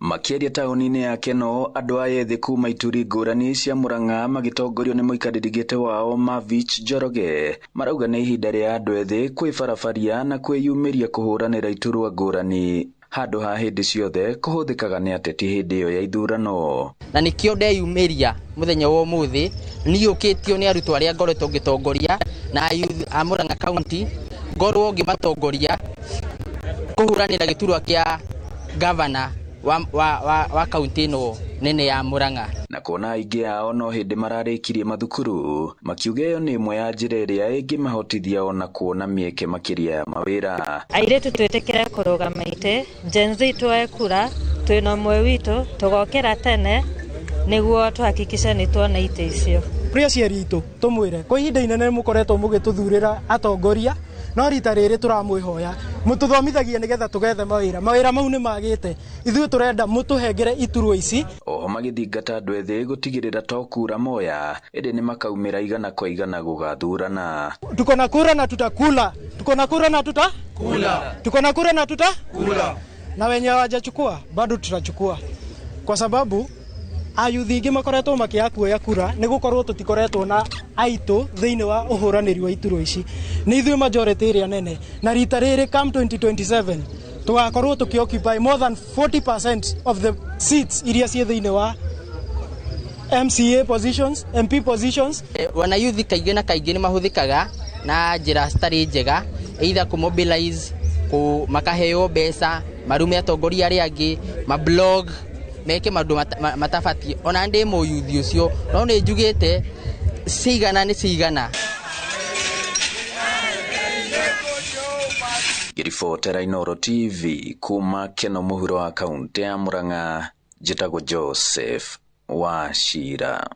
Makĩaria taũni-inĩ ya Keno, andũ aya ethĩ kuma ituri ngũrani cia Murang'a magĩtongorio nĩ mũikarĩri gĩtĩ wao Mavich Njoroge marauga nĩ ihinda rĩa andũ ethĩ kwĩbarabaria na kwĩyumĩria kũhũranĩra iturwa ngũrani handũ ha hĩndĩ ciothe kũhũthĩkaga nĩ ateti hĩndĩ ĩyo ya ithurano. Na nĩkĩo ndeyumĩria mũthenya wa ũmũthĩ niũkĩtio nĩ arutwo arĩa ngoretwo ngĩtongoria na youth a Murang'a County, ngorwo ngĩmatongoria kũhũranĩra gĩturwa kĩa gavana wa kaunti ĩno nene ya Murang'a. Na kuona aingĩ ao no hĩndĩ mararĩkirie mathukuru, makiuga ĩyo nĩ ĩmwe ya njĩra ĩrĩa ĩngĩmahotithia ona kuona mĩeke makĩria ya mawĩra. Airĩtu twĩtĩkĩre kũrũgama itĩ, Gen Z tuoe kura, twĩna ũmwe witũ, tũgokĩra tene nĩguo tuhakikishe nĩ tuona itĩ icio. Kũrĩ aciari aitũ tũmwĩre kwa ihinda inene mũkoretwo mũgĩtũthurĩra atongoria, no rita rĩrĩ tũramwĩhoya mũtũthomithagie nĩgetha tũgethe mawĩra. Mawĩra mau nĩ magĩte, ithuĩ tũrenda mũtũhengere iturwa ici. Oho magĩthingata andũ ethĩ gũtigĩrĩra to kura moya ĩndĩ nĩ makaumĩra igana kwa igana gũgathurana. Tuko na kura na tutakula, tuko na kura na tuta kula, tuko na kura na tuta kula, na wenye hawajachukua bado tutachukua, kwa sababu ayuthi aingĩ makoretwo makĩaga kuoya kura nĩ gũkorwo tũtikoretwo na aitũ thĩinĩ wa ũhũranĩri wa iturwa ici. Nĩ ithuĩ majority ĩrĩa nene, na rita rĩrĩ come 2027 tũgakorwo tũkĩ occupy more than 40% of the seats iria ciĩ thĩinĩ wa MCA positions, MP positions. Wana youth kaingĩ na kaingĩ nĩ mahũthĩkaga na njĩra citarĩ njega, either kũ mobilize, kũ makaheo mbeca, marume atongoria arĩa angĩ, ma blog, meke maũndũ matabatiĩ. Ona ndĩ mũyuthi ũcio, no nĩ njugĩte cigana nĩ cigana. Ngĩribotera Inooro TV kuma Keno mũhuro wa kaunti ya Murang'a, njĩtagwo Joseph Wachira.